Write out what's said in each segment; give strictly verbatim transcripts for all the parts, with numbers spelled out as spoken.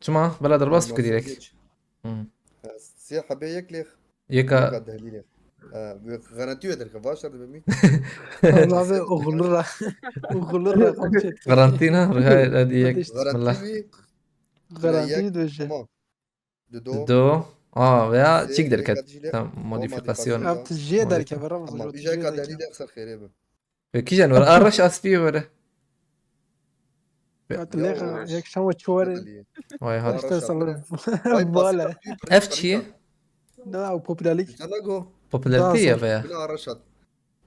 Çima? Bela derbas bike direkt. Hı. Sê hebê yek lêx. Yeka. Yeka dehlî lêx. Garantî wê derke, baş dibe mî? Navê oxulura. Oxulura. Garantî ne? Hadi yek. Bismillah. Garantî wî. Garantî wî dibêje. Tamam. Dido. Dido. Aa, veya çîk derket. Tam modifikasyona. Ev tu jê derkeve, Ramazan. Tamam. Îja ka dehlî de ser xêrê be. Ve kîjan were? A, reş aspî were. Hat lêxa yek şan ve çi were. Vay hat. Bale. Ev çi ye? Da, o popülerlik. Popülerite ya veya. Bila reş hat.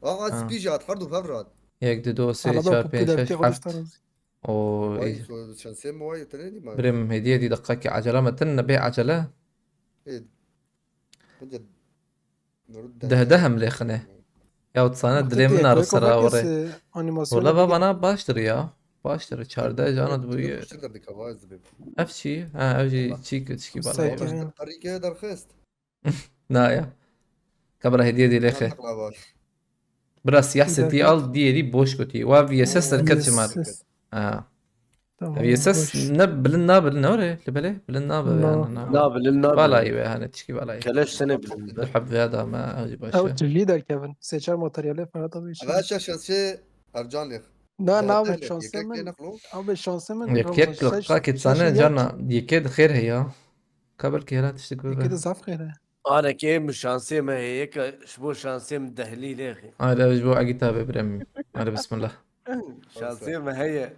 Aa, aspî jî hat, her du hev hat. Yek, du, do, sê, çar, pênc, şeş, heft. O, şansê mi wayê tenê dî ma. Birê min hediye dî deqekî acele me tine bê acele. Ê. Deh deh em lêxine. Ya, tu sane dilê min nare sera were. Wala baba na baştir ya. Baştir, çardeh jana dibûye. Ev çi? Ha, ev jî çîk, çîkî bala. Parîke derxist. Na ya. Kabra hediye dî lêxe. Bira siyah setî al, diyerî boş kotî. Wa V S S derket ji me. Ha. Tamam, V S S ne bilind nabe, ne were? Li belê bilind nabe yani. Na bilind nabe. Balayî be hani tişkî balayî. Keleş sene bilind. Du heb veya da me, ew jî baş e. Ew çi jî derkevin. Sê çar materyalê Ferhat abi için. Eve şaşan şey Ercan lêx. Na, na, şansê min. Abi şansê min. Yek yek liqa ketsane cana, yekê de xêr heye. Ka belkî hela tiştek bibe. Yekê de zaf xêr e. Anekê min şansê me heye ka ji bo şansê min dehlî lêxî. Hadi ev ji bo Egîta be birem. Hadi bismillah. Şansê me heye.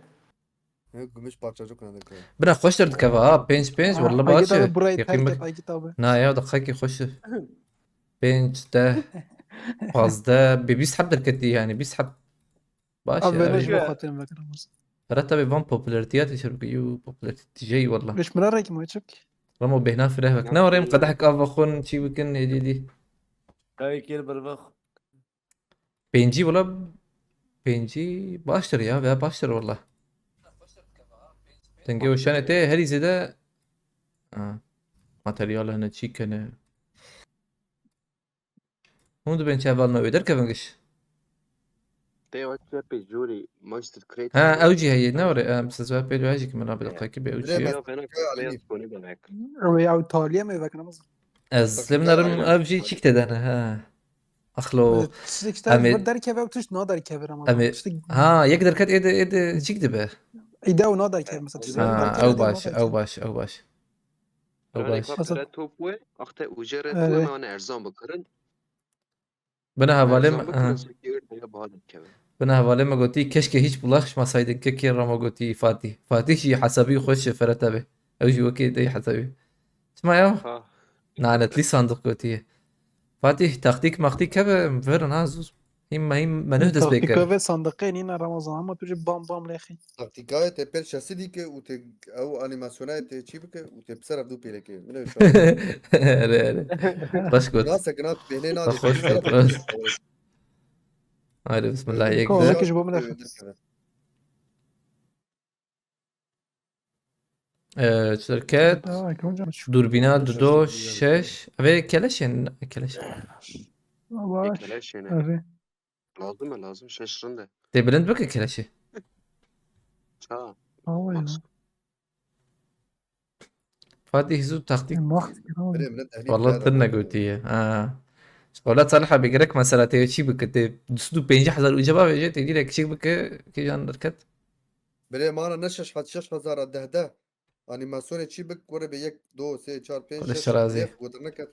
Gümüş parçacık ne dikkat. Bira xweş derdikeve ha, pênc pênc, walla baş e. Yekîn bik. Na ya, deqekî xweş e. Pênc, deh, pazdeh, bi bîst heb derketî yani, bîst heb. Baş e. Abi ben ji bo xatirê me kirim. Ferhat abi van popüleritiya te şer bike, yu popülerite tijey walla. Beş mira rek mi çik? Ramo bêhna fireh bik. Ne orem qedehek av xwin çî bikin hêdî dî. Dayê kêr bervex. Pêncî wala, pêncî baştir ya, veya baştir wala. Dengê û şenê tê herî zêde, ha, materyal hene, çîk hene. Hûn dibên çi hevalna wê derkevin giş? Tê wek webê jorî Monster Create. Ha, ew jî heye, ne were, em siz webê wê jî ki min abi deqekî be ew jî. Ew ya ew taliye mi vekine mizin? Ez lê min erim ev jî çîk tê dene, ha. Axlo. Tiştek işte em ê derkeve ew tişt na derkeve ama. Em ê, ha, yek derket êde, êde çîk dibe. Îde ew na derkeve mesela. Ha, ew baş, ew baş, ew baş. Ew baş. Mesela top we, axte ûcere tu me ane erzan bikirin. Bina hevalê me, ha. Bina hevalê me gotî, keşke hiç bulaşmasaydın, kekê Ramo gotî Fatih. Fatih jî hesabî xweş ji Ferhat abi. Ew jî wekî te hesabî. Çima ya? Ha. Nanetlî sandık gotiye. Fatih, taktik maktik hebe, verin ha, zû. Hîm me, hîm me nuh dest pê kir. Taktika ve sandıkê nîne Ramazan, ama tu jî bam bam lêxî. Taktikayê te pêl şesî dîke û te ew anîmasyonayê te çî bike û te bi ser ev du pêleke. Min ew şa. Erê, erê. Baş got. Nasek na bêhnê na. Xweş got, rast. Haydi bismillah, yek de. Ko, wekî ji bo min derkeve. Ee, çi derket? Dûrbîna dido şeş. Evê keleşên, keleş. Baş. Keleşên. Erê. Lazim e, lazim. Şeş rind e. Tê bilind bike keleşê. Ça. Fatih zû taktik. Walla tune gotiye. Ha. Wala Salih abi gerek mesela tê çî bike, tê du sed û pêncî hezar uca bavêje, tê direk çî bike, kîjan derket. Birê mara ne şeş hezar, şeş hezar a deh deh. Anîmasyonê çî bik, were be yek, do, sê, çar, pênc, şeş, şerazî. Gotir neket.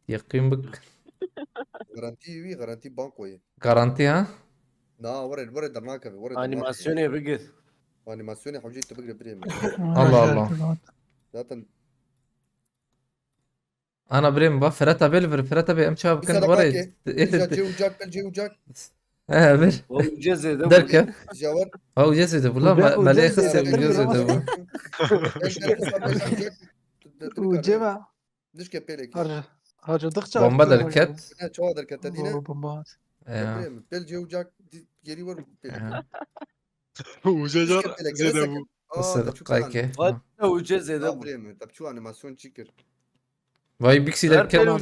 Yeqîn bik. Garantî wî, garantî banko ye. Garantî ha? Na, were, were dernakeve, were dernakeve. Anîmasyonê bigir. Anîmasyonê hewcê tu bigire birê min. Allah Allah. Zaten Ana birê min, ba Ferhat abi li vir, Ferhat abi em çawa bikin, were. Îja cê ucak, bel cê ucak. He, vir. Derke. Îja wer. Ha, uca zêde bû la, me, me lê xistê uca zêde bû. Uca ve. Dişke pêlek. Har, harcadıkça bomba derket. Ne, çawa derket, te dîne? Bomba, bomba. Ya. Pêl cê ucak, geri wer pêlek. Uca zêde bû. Sedqayke. Uca zêde bû. Tab çu animasyon çi kir? Vay, Bixi derket. Du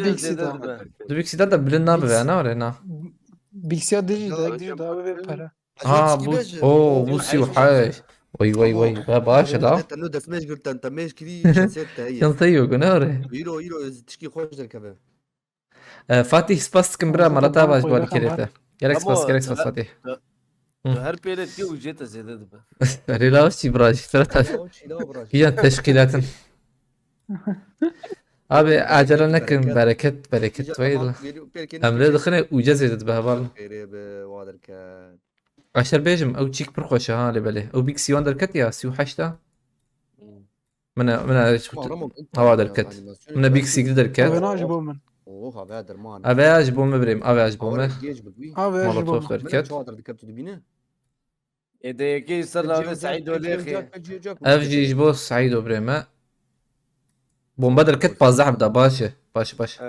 Bixi de. Du Bixi de de bilind nabe ve, ne var ya, na? Bixi ya dijî de, dijî de abi ve para. Ha, bu, o, bu sî û heşt. Oy, oy, oy. Ha, baş e da. Te no destmêj girtin, te mêj kirî, şansê te heye. Şansê yok, ne ore? Îro, îro, tişkî xweş derkeve. E, Fatih, spas dikim bira, mala te baş bol kirê te. Gerek spas, gerek spas Fatih. Hı. Tu her pêre tê û jê te zêde dibe. Erê la çî bira, ji te re te. Kîjan teşkîlatin. Abi, acele nekin, bereket, bereket. Em lê dixine û ce zêde dibe heval. Xêrê bi wa derket. Aşer bêjim, ew çîk pir xweş e ha, lê belê. Ew Big Siwan derket ya, sî û heşt a. Hmm. Min e, min e, Ama Ramon, hewa derket. Min e Big Siwan derket. Ev na ji bo min. Oh, ave derman. Ave ya ji bo me birêm, ave ya ji bo me. Ave ya ji bo Molotof min. Derket. Çawa derdiket tu dibîne? Ê de yekê ser navê Saido lêxê. Ev jî ji bo Saido birê me. Bomba derket pazdeh bida, baş e. Baş, baş.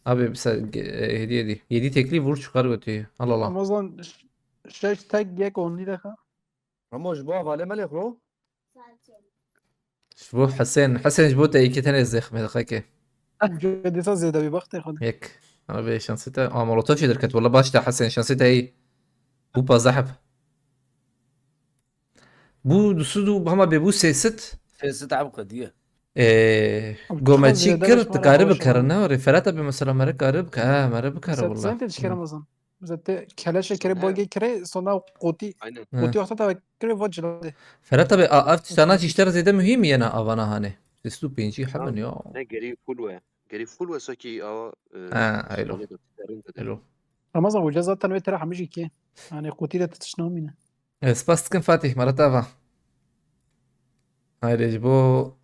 Abi, bir se-, ge-, e, hediye di. Yedi tekli vur çıkar götüyü. Al, al, al. Ramazan, ş-, şeş tek yek on lira ha. Ramo, ji bo hevalê me lêxro? Ji bo Hesen. Hesen, ji bo te yekê tenê zêxmê diqeke. Dîsa zêde wî bextê xwe. Yek. Ana bê şansê te. A, Molotov jî derket. Wala baş te Hesen, şansê te iyi. Bu pazdeh heb. Bu du sed û hema bê bu sê sed. Sê sed heb qediye. Ee, Abi, gome çok çi zêde kir, baş dikare bana bikare, ne? Referata be mesela, mere kare bikare. Ha, mere bikare wala. Sen de dişkere Ramazan. Mesela te keleşe kire, bolge kire, sonra qotî. Aynen. Qotî wexta te kire, vo cilade. Ferhat abi, a, ev tiştana jî ji te re zêde muhîm yena avana hanê. Sês û pêncî hebin ya. Ne, gerî full we. Gerî full we sakî awa, e, ha, elo. Elo. Ramazan, hoca zaten wê te re hemî jî kê. Yani qotî de tu tişt namîne. E, spas dikim Fatih, mara te ava. Haydi ji bo.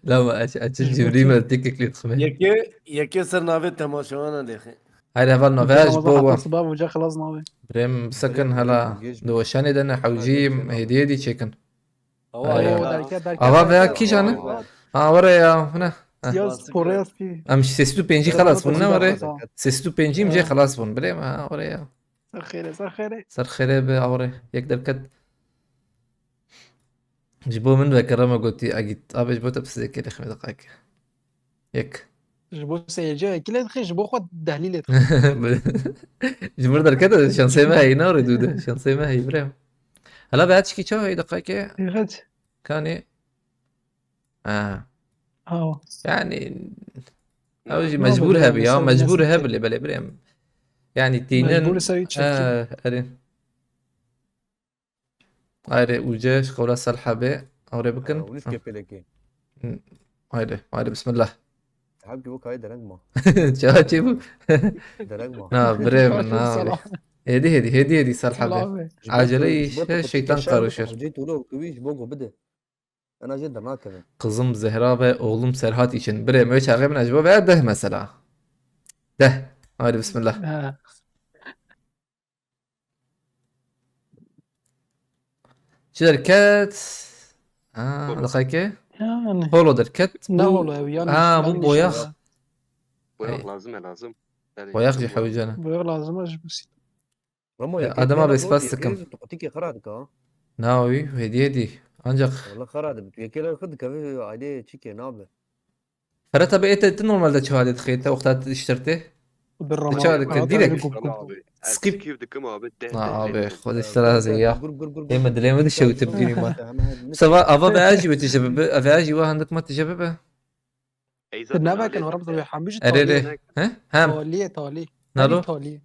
Lama aç, aç cimrî me, tekek lê dixme. Yekê, yekê ser navê temaşewana lêxê. Haydi heval navê ji bo wa. Siba hoca xilas navê. Birêm bisekin hela di weşanê de ne hewcî hêdiyê dî çêkin. Ava veya kîjan e? Ha, were ya, hine. Siyas poreyas ki. Em sês û pêncî xelas bûn, ne were? Sês û pêncî em jê xelas bûn. Birêm, ha, were ya. Ser xêre, ser xêre. Ser xêre be, awre. Yek derket. Ji bo min vekere me gotî, agît. Abi ji bo te pisê kê lêxmê diqayke. Yek. Ji bo seyirciya yekî lê dixê, ji bo xwe dehlî lê dixê. Ji mir derkete şansê me heyî, ne re dû de. Şansê me heyî, birêm. Hela be çikî çawa heyî diqayke? Evet. Kanî. Ha. Awa. Yani, ew jî mecbûr hebî ya, mecbûr hebî lê belê birêm. Yani tînin. Mecbûr ser çekî. Ha, erê. Ayrê û ce ji qewla Selha bê. Awrê bikin. Ha, û nîz kepelekê. Hı. Ayrê, ayrê, bismillah. Hemkî wek ayê dereng ma. Çawa çê bû? Dereng ma. Na, birê min, na. Hêdî, hêdî, hêdî, hêdî, Selha bê. Acele iş, her şeytan karışır. Hocayı tolu okuyu iş bogo bide. Ena jê dernakeve. Kızım Zehra ve oğlum Serhat için. Birê me çaxê min ji bo veya deh mesela. Deh. Haydi bismillah. Ha. Çi derket? Ha, diqayke? Yani. Holo derket. Ne holo ev yani? Ha, bu boyax. Boyax lazim e, lazim. Boyax jî hewcana. Boyax lazim e, ji bo sî- Ramo, ya, yekê adama bes pas dikim. Yekê tu qutikê xira dika. Na wî, hediye dî. Ancak. Wala xira dibi. Tu yekê xwe dikeve, ailê çi ke nabe. Ferhat abi, ete tu normalde çawa dixê, te wexta tu diştirtê? Çawa dike, direkt. Skip. Skip dikim abi. Ha, abi, xwedê sera zê ya. Ê me dilê min dişewitib girî me. Sava ava be ajî wê tije bibe, eve ajî wa hindik me tije bibe. Ey, zaten navê kin Ramazan wê hemû jî talî ye. He? Hem. Talî ye, talî. Nalo? Herî talî ye.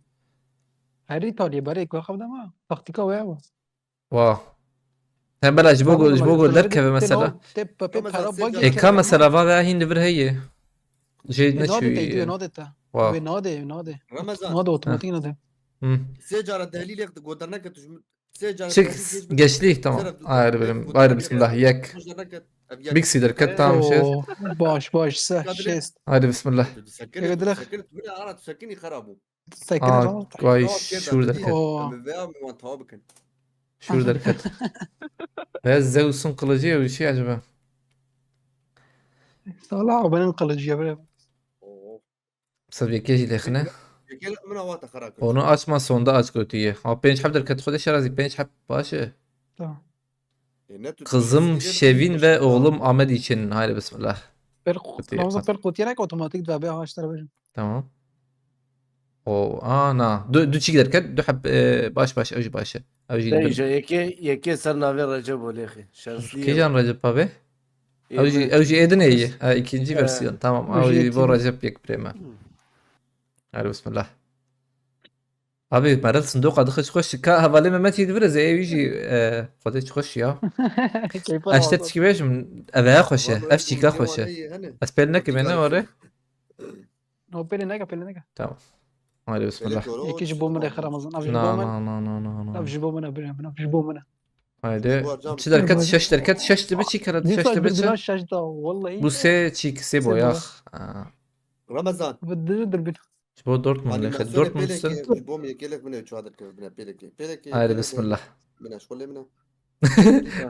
Herî talî ye, berê ku xev dema. Taktika wê ew e. Wa. Hem bela ji bo go, ji bo go derkeve mesela. Ê ka mesela va ve hîn li vir heye. Jê neçûyî. Wê nade te, wê nade, wê nade. Ramazan. Nade, otomatik nade. Hı. Sê cara dehlîlê go derneke tu ji Çik geçlî, tamam. Ayrı bölüm. Ayrı bismillah. Yek. Big Cedar ket, tamam şey. Oo, baş, baş, se, şest. Ayrı bismillah. Aa, vay, şurada ket. Şurada ket. Ve Zeus'un kılıcı ya bir şey acaba? Salah abinin kılıcı ya bre. Sed yekê jî lêxine. Yekê min awa te xera kir. Onu açma, sonda aç götüyü. Ha, pênc heb derket, xwedê şerazî pênc heb baş e. Tamam. E, ne tu Kızım Şevin ve oğlum Ahmet için. Haydi bismillah. Per Ramazan per qutiyerek otomatik dibe, ha, işte bejim. Tamam. O, ana. Du, du çik derket, du heb, e, baş baş, ew jî baş e. Ew jî Sen bin. Îja yekê, yekê ser navê Recebo lêxî. Şanslî ye. Kîjan Recep abi? Ew jî, Ême. Ew jî êdinê ye. Ha, ikinci Ee, versiyon. Tamam. Ew Ew jî jî bo yekê. Recep yek birê me. Hmm. Hadi bismillah. Abi, Meral sindoqa dixwe çi xweş. Ka hevalê Mehmet yê divire zê ew jî, e, Xwedê çi xweş ya. Keyfa Eşte razı. Çi bêjim, eve xweş e. Vallahi Ev çîka bu xweş e. Cevane ye, hani. Ez pêl nekim, Çîka ne ware? xweş. No, pêlê neke, pêlê neke. Tamam. Hadi bismillah. Pêlê doğru Yekî ji bo min e, Ramazan. Ev ji bo Na, min. Na, na, na, na, na, na. Ev ji bo min e, birê min. Ev ji bo min e. Haydi. Çi derket? Şeş derket. Şeş dibi çî kere? Şeş dibi çi? Dîsa şeş da, wallahî. Bu sê çî kisê boyax. Aa. Ramazan. Bi diri dur bin. Ji bo Dortmund Animasyonê lêxe. Dortmund pêlekê, sen. Ji bo min yekê lêx min e, çawa derket bine pêlekê. Pêlekê, Haydi pêlekê. Bismillah. Bine, şkolê bine.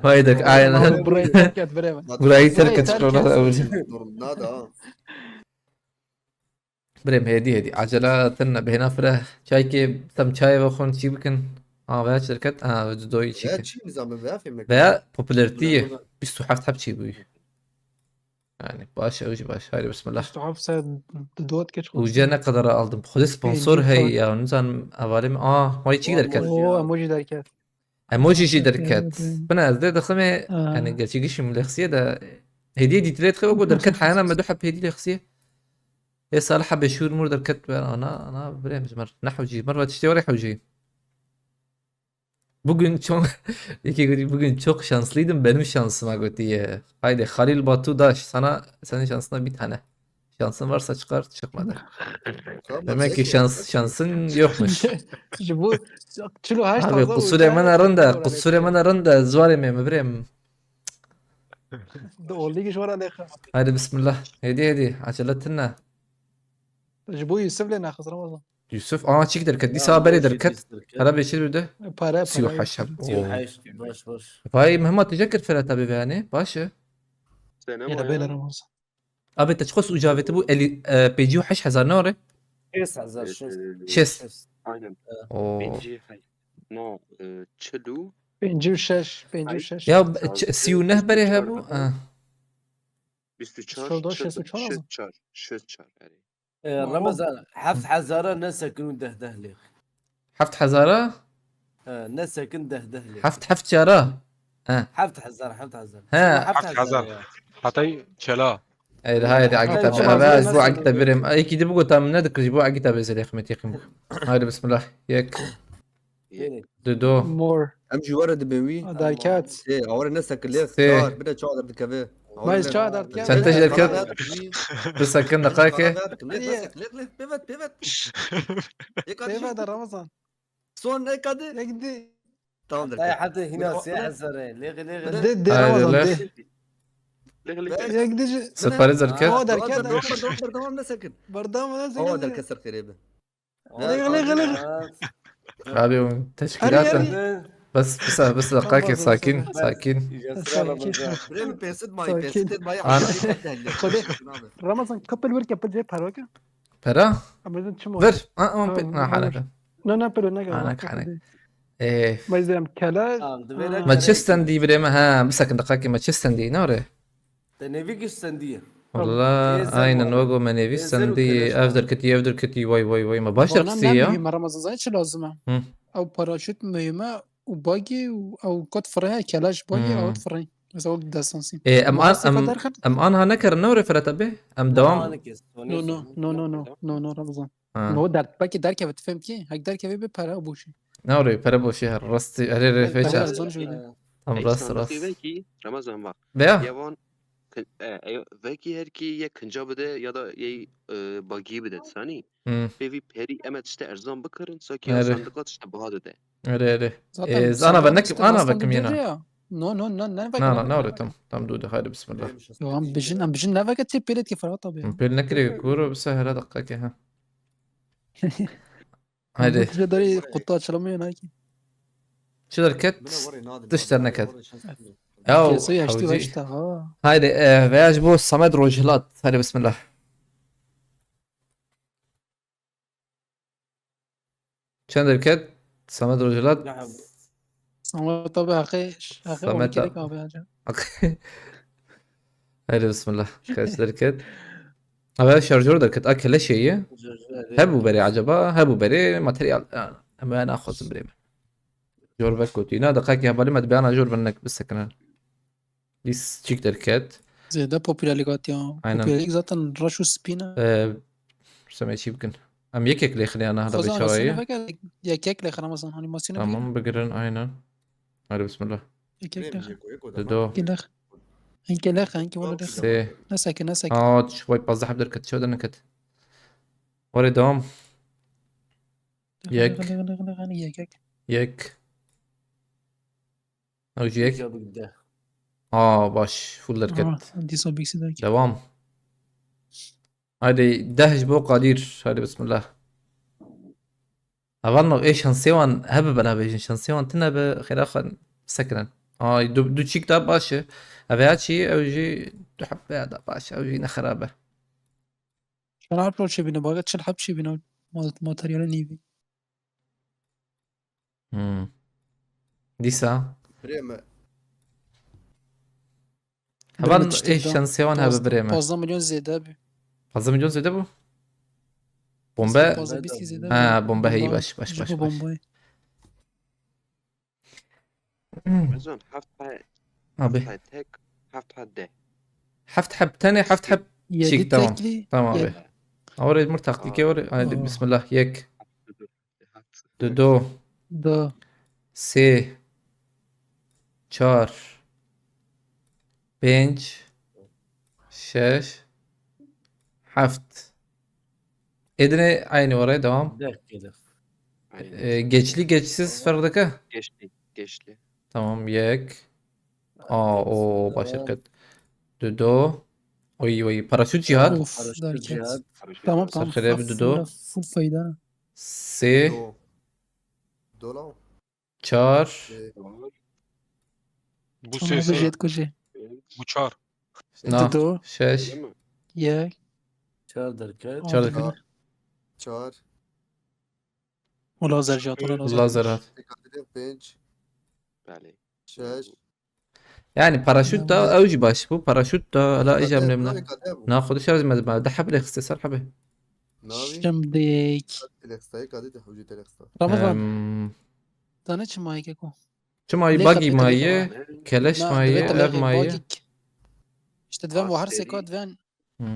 Haydi, aynen. Burayı terk et, bireme. Burayı terk et, Burayı terk et. Şkolada. Durum nada ha. Birêm, hêdî hêdî. Acele tune, bêhna fire. Çaykê, tam çayê vexwin, çî bikin. Ha, veya çi derket? Ha, ve doyî çî Ya kin. Çî nizam veya fêm Veya popülerîtî ye. Bîst û heft heb çî bûyî. Yani baş, ew jî baş. Haydi bismillah. Bîst û heft saet di dot geç Uca ne kadar aldım? Xwedê sponsor hey ya. Nizanim evalim. Aa, vay çî derket. Oo, emoji derket. Emoji jî derket. Evet, evet. Bine ez dê diximê, Ha. Yani gerçi gişim lexsiye de hediye dîtile dixê wek derket hayana me du heb hediye lexsiye. Ê salih hebê şûr mûr derket be ana, ana birêm ji mer ne hewcî. Mer ve tiştê were hewcî. Bugün çok, iki gün, bugün çok şanslıydım, benim şansıma götüye. Haydi Halil Batu Daş, sana, senin şansına bir tane. Şansın varsa çıkar, çıkmadı. Tamam, Demek ki peki. Şans, şansın yokmuş. Ji bo çilo heşt Abi, hezar qusûrê me ne rind e, qusûrê me ne rind e, ziwarê me, me birêm. De olî giş wara lêxe. Haydi bismillah. Hedi, hedi. Acele tine. Ji bo Yusuf lê naxist Ramazan. Yusuf, aa, çîk derket. Dîsa berê derket. Para beşir bide. Para, para. Sî û heşt heb. Sî û heşt, baş, baş. Vay, Mehmet, têce kir Ferhat abi ve yani. Baş e. Yine böyle Ramazan. Abi, te çiqos ucaveti bu elli, e, pêncî û heşt hezar ne ore? Şêst hezar, şêst. Şêst. Aynen. Oo. Pêncî, no, e, çil û. Pêncî û şeş, pêncî û şeş. Ya, ç-, sî û neh berê hebû? Ha. Bîst û çar, şeş û çar, şeş û çar, erê. E, Ramazan, heft hezara ne sekin û deh deh lêx. Heft hezara? E, ne sekin deh deh lêx. Heft, heft çara? He. Heft hezar, heft hezar. He. Heft hezar. Hatay çela. Ey, haydi, Agita, ebe, ez bu Agita birim. Ey, ki de bu gota min ne dikir, ji bu Agita bezê lêx me têxim. Haydi, bismillah. Yek. Yeni. Dido. More. Em jî were dibin wî. Derket. Sê, awre ne sekilê. Sê. Çar, bide çar derdikeve. Mayıs çar derket. Çente ji derket. Bir sekin, deqayeke. Pêvet, pêvet. Pêvet de Ramazan. Son ne kadar? Yek di. Tamam derket. Hadi hina sê hezar e. Lêxe, lêxe. De, de Ramazan, de. Lêxe, lêxe. Yek di. Separe derket. Devam, devam, devam, ne sekin. Berdam ne sekin. Awa derket ser xêrê be. Lêxe, lêxe, lêxe. Abi, o teşkilat. Bes, bes, bes, dakika, sakin, sakin. Sakin. Birê min pêsit mayî, pêsit mayî. Ramazan, kapil vir, kapil cê para ke. Para? Amazon çi mo? Vir. Aa, aa, pe-, na, hanek. No, no, pero ne. Hanek, hanek. Ee, Mayzerem kela. Ma çi stendî birê me? Ha, bir sekin, dakika, ma çi stendî, ne ore? Te nêvî giş sendiye. Walla, aynen, wego me nêvî sendî, ev derketî, ev derketî, way, way, way, me baş derketî ya. Bana ne mühim e, Ramazan, zaten çi lazim e? Hı. Ew paraşüt mühim e, û bagî, û ew kot firê, keleş bagî, ew firê. Mesela wek destansî. E, em an, em, em anha nekerin, ne were Ferhat abi? Em devam. No, no, no, no, no, no, Ramazan. Ha. No, der-, belkî derkeve, tu fêm kî? Hek derkeve be pere boşî. Ne orê, pere boşî her rastî, erê rê feça. Tam rast, rast. Vekî, Ramazan bak. Veya? Yavan, kin-, e, e, vekî her kî ye kinca bide ya da ye, e, bagî bide, sanî. Hmm. Pêvî perî em e tişte erzan bikirin, sakî ya sandiqat tişte biha dide. Erê, erê. Zaten e, zana ve nekim, ana vekim yena. No, no, no, ne vekim. Na, na, ne orê, tam, tam dû de, haydi bismillah. Yo, em bijin, em bijin ne veke tê pêlê tê Ferhat abi ya. Pêl nekirê, kuro, bi sehra dakika ke, ha. Haydi. Tişte darî qutu açılamıyor ne ki. Çi derket? Tiş derneket. Ya, hewcî. Haydi, e, veya ji bo Samet Rojhilat. Haydi, bismillah. Çend derket? Samet Rojhilat. Samet abi, heqê, heqê Samet on iki abi. Abi hacı. Hadi bismillah. Kaç derket? Abi şarjör derket. A keleşê ye. Hebû berê acaba? Hebû berê materyal. Em naxwazin birê me. Jor vekotî. Na, deqekî hevalî me dibiyana jor bin nek bisekinin. Dîs çîk derket. Zêde popülerlik hatiye. Aynen. Popülerlik zaten reş û spî ne. Ee, Semê çî bikin. Em yekek lêxinê ana hada Xwezan bêçawayê. animasyonu veke, yekek lêxin Ramazan animasyonu bî. Tamam, bigirin aynen. Hadi bismillah. Yekek lêxin. Dido. Gelek. Enke lêxin, enke wala lêxin. Sê. Neseke, neseke. Aa, şu vay pazdeh heb derket, çawa derket. Ware devam. Yek. Gelek, gelek, gelek, gelek, yekek. Yek. Ew jî yek. Ya bigde. Aa, baş. Full derket. Aha, dîsa bîksî derket. Devam. Hadi deh ji bo Kadir. Hadi bismillah. Hevalno, ê şansê wan hebe bela bêjin. Şansê wan tine be, xêra xwe bisekirin. Ay, du, du çîk da baş e. Eve ya çî, ew jî du hebe ya da baş e. Ew jî ne xerab e. Şerab rol çêbîne, baga çil heb çêbîne. Ma-, materyalê nîvî. Hmm. Dîsa. Birê me. Hevan Birê me tiştê ê da. şansê wan hebe Paz-, birê me. Pazdeh milyon zêde bû. Pazdeh milyon zêde bû? Bombe. Pazdeh bîst zêde Ha, bû. bombe heyî, Bombe. baş, baş, Ji baş, bo baş. bombayê. Mezon heft he, Abi. heft he tek, heft he de. Heft heb tenê, heft heb Yedi çîk, tamam. tekli, Tamam abi. yedi. Awre murtaxtîkê were. Hadi Aa. Bismillah. Yek. Heft. Dido. Da. Sê. Çar. Pênc. Şeş. Heft. Êdine aynı oraya devam. Deh gelek. Aynen. Ee, geçli geçsiz fark dike? Geçti, geçti. Tamam, yek. Aa, o baş Tamam. ket. Dido. Oy, oy, paraşüt cihat. Of, Paraşüt derken. cihat. Paraşüt Tamam, var. tamam. Sırf hele bir Full, Dido. full fayda. Sê. Do. Dola. Çar. E, Var. Bu Tamam, bu sesi. jet kuji. Bu çar. Na. Dido. Şeş. Değil mi? Yek. Çar derket. Çar Abi. derket. Çar. O lazer jet, o lazer. Lazer hat. Dikkat edin. Pênc. Belê. Şeş. Yani paraşüt da ew jî baş. Bu paraşüt da hala ecem lemle. Na xwe dişar me de de heb lê xiste ser hebe. Navi. Şimdik. Telextayı kadi de hücü telexta. Ramazan. Em, Dane çi mayî keko? Çi mayî, Lê bagî xebitî mayî, dê. keleş Na, mayî, dewê te ev lê mayî. bagî. İşte dven Aa, bu her seri. Seko dven. Hmm.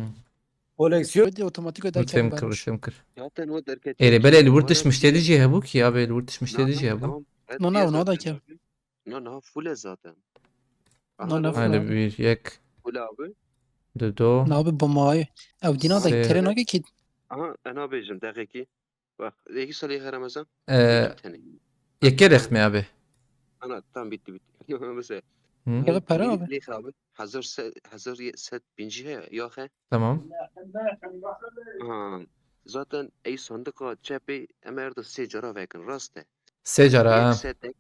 Koleksiyon. Öyle otomatik öder Ruştem kendi kir, ben. ruştem kir. Zaten o derket. Êrê belê li wir tişt miştê dijî hebû ki abi, li wir tişt miştê dijî hebû. No, no, no da ki. No, no, full e zaten. No, no, Aha, full. Hadi bir, yek. Full abi. Dido. Ne abi bu mayî. Ew dîna da Sê. kere nake ki. Aha, ena bêjim deqekî. Bak, êkî salê Ramazan. Ee, Tenê. Yekê rexmê abi. Ana, tam bitti, bitti. Mesela. Hı? Ya da para abi. Lê abi. Hazır se-, hazır ye-, set binci he, yok he. Tamam. Ha. Zaten ey sandıka çepê em erda sê cara vekin, rast e. Sê cara, ha. Yek setek,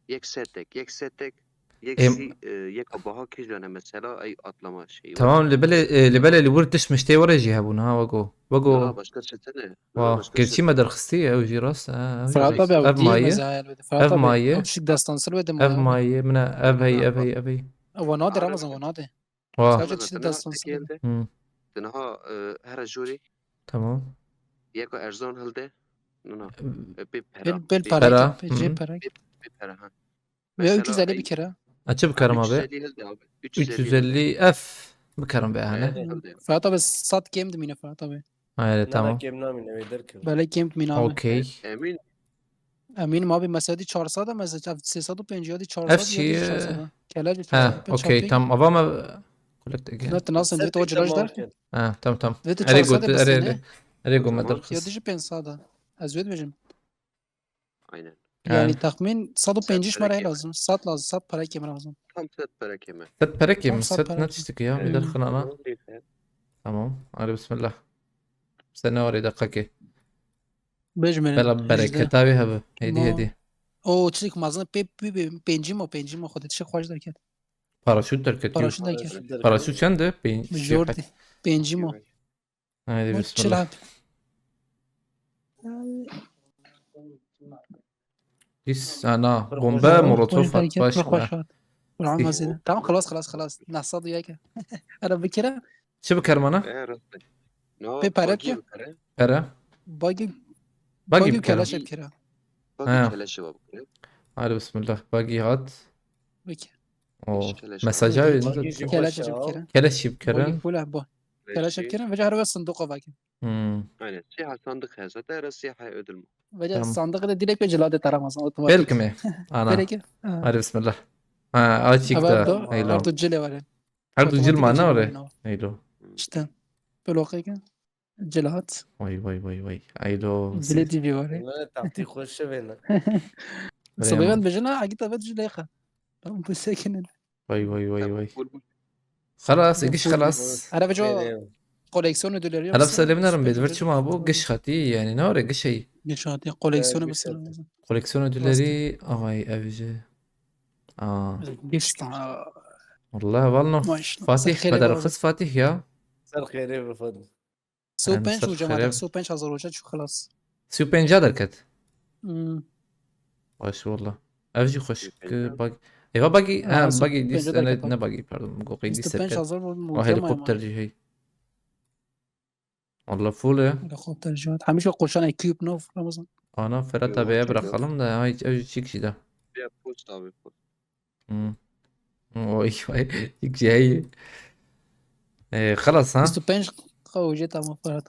yek setek, yek setek, yek Em- jî, e, yeka baha kîjane mesela ey atlama şeyi. Tamam, li belê, e, li belê li wir tişt miştê were jî hebûn, ha, wego. Wego. Daha başka çetene. Wa, gerçî me derxistî, ew jî rast, ha, ew jî Fırat rast. abi, Ev ev değil mayî. mesela elbette. Fırat Ev abi, mayî. ev şik destansır ve de Ev mayî. mayî, min e, ev hey, ev hey, ev hey. Wa nade Ara- Ramazan, wa nade. Wa. Sadece Sadece tiştê tiştê destans destans geldi. Hı, Dinaha, e, hera jûrî. tamam. Yeka erzan hilde. Nuna. E, pê pera. Pel, pel Pê- para. Pera, Pel, hı hı. Para. Pê pera ha. Ve Mesela üç yüz elli ey- bir kere. Açı bikarim abi. Üç yüz elli hilde abi. Üç yüz elli F bikarim be hani. Hilde. Fırat abi sat game de mine Fırat abi. Hayır, Nana tamam. kem namine ve derkir. Böyle game de mine abi. Okey. Emin. Emin abi mesela çar sade mesela sê sed û pêncî ya da çar sade Ev ya da şey, çar sade. Kele de Ha, çar okey, tamam. Ava me collect again. Not nasıl Sen bir hoca tamam rajdar. ki. Ha, tamam, tamam. Ve de Erê çar sade got, erê, mesela erê. ne? Erê got me Tamam. derxist. Ya da ji pênc sade. Ez wê dibêjim. Aynen. Yani Yani. Tahmin sed û pêncî Sed ji me re pere lazım. Sat lazım. Sat para kemî lazım. Tam sed pere keme. Sed pere kêm, Tam sat sed para. ne tiştik ya, bir Hmm. derxin ana. Tamam, neyse. Tamam. Hadi bismillah. Sene oraya dakika ki. Bejmerin. Bela bereketa ve abi. Hedi Ma- hedi. O çilik mazın pe pe pe pêncî ma pêncî ma xwedê tişik xweş derket. Paraşüt derket yok. Paraşüt derket. Paraşüt çende? Pênc. Jordi. Pêncî ma. Haydi Ma bismillah. çilap. Dis ana Bir bombe koşu- molotof Xweş at derket, baş. xweş hat. Kur'an mazin. Tamam, xelas, xelas, xelas. Nehsa diye ki. Ara bikira. Çi bikerim ana? E, rast. No, Pê pere bagî tu? Bikere. Pere. Bagi. Bagî Bagi bikerim. keleşe bikira. Bagî Ha. keleşe wa bikere. Hadi bismillah. Bagi hat. Peki. O Keleş. mesaja Bagi verin. jî Keleş xweş e, çekip ha. kirin. Keleş çip Bagi kirin. full e bu. Keleş çekip kirin. Veca her wes sindoqa vekin. Hmm. Aynen. Siyah sandık hesa. Dera siyah ödül mü? Veca Tamam. sandık da direkt ve cilade taramaz. Otomatik. Belki mi? Ana. Direkt. Ha. Hadi bismillah. Ha, açık Ama da. do, Haylo. Artu cile var. Her tu Otomatik cil mana cil ore. oyna. Haylo. İşte. Bloke ki. Cilahat. Vay vay vay vay. Haylo. Cile D V var. Bunlara taktik xweş e vêne. Sıvıyan bejina agita vet cile xa. Tamam bu sekinin. Vay vay vay vay. Full bu. Xelas, giş xelas. Ara veco Vêne. Koleksiyon ödülleri yok. Hela selemlerim bêt. Vir çima bu giş xetî yani ne ore giş ey. Geçati koleksiyonu Ee, mesela. Geçati. Koleksiyon ödülleri. Ay ev ji. Aa. Geçti. Ha, Vallahi valno. Maşallah. Fatih Ser xêrê kadar baba. Kız Fatih ya. Ser xêrê be Fadil. Su Em, penç ser hocam xêrê. Atak. Su penç hazır hoca çok halas. Su penca derket. Hmm. Baş wallah. Ev jî xweşik Su penca. bag. Eva bagi, Ha, ha, su bagi penca dîs derket ne, o. ne bagi pardon. Goqê dîs Su penç derket. hazır bu O muhtemelen. helikopter jî hey. Wallah full e. Helikopter jî. Hemiş o koşan ekip no Ramazan. Ana Ferhat Yok, abiye yok. Bırakalım da ha hiç ev jî çik jî de. Bir post abi post. Hmm. O iş var. Çik jî hey. Ee, xelas ha. Su penç kavuje tamam Ferhat.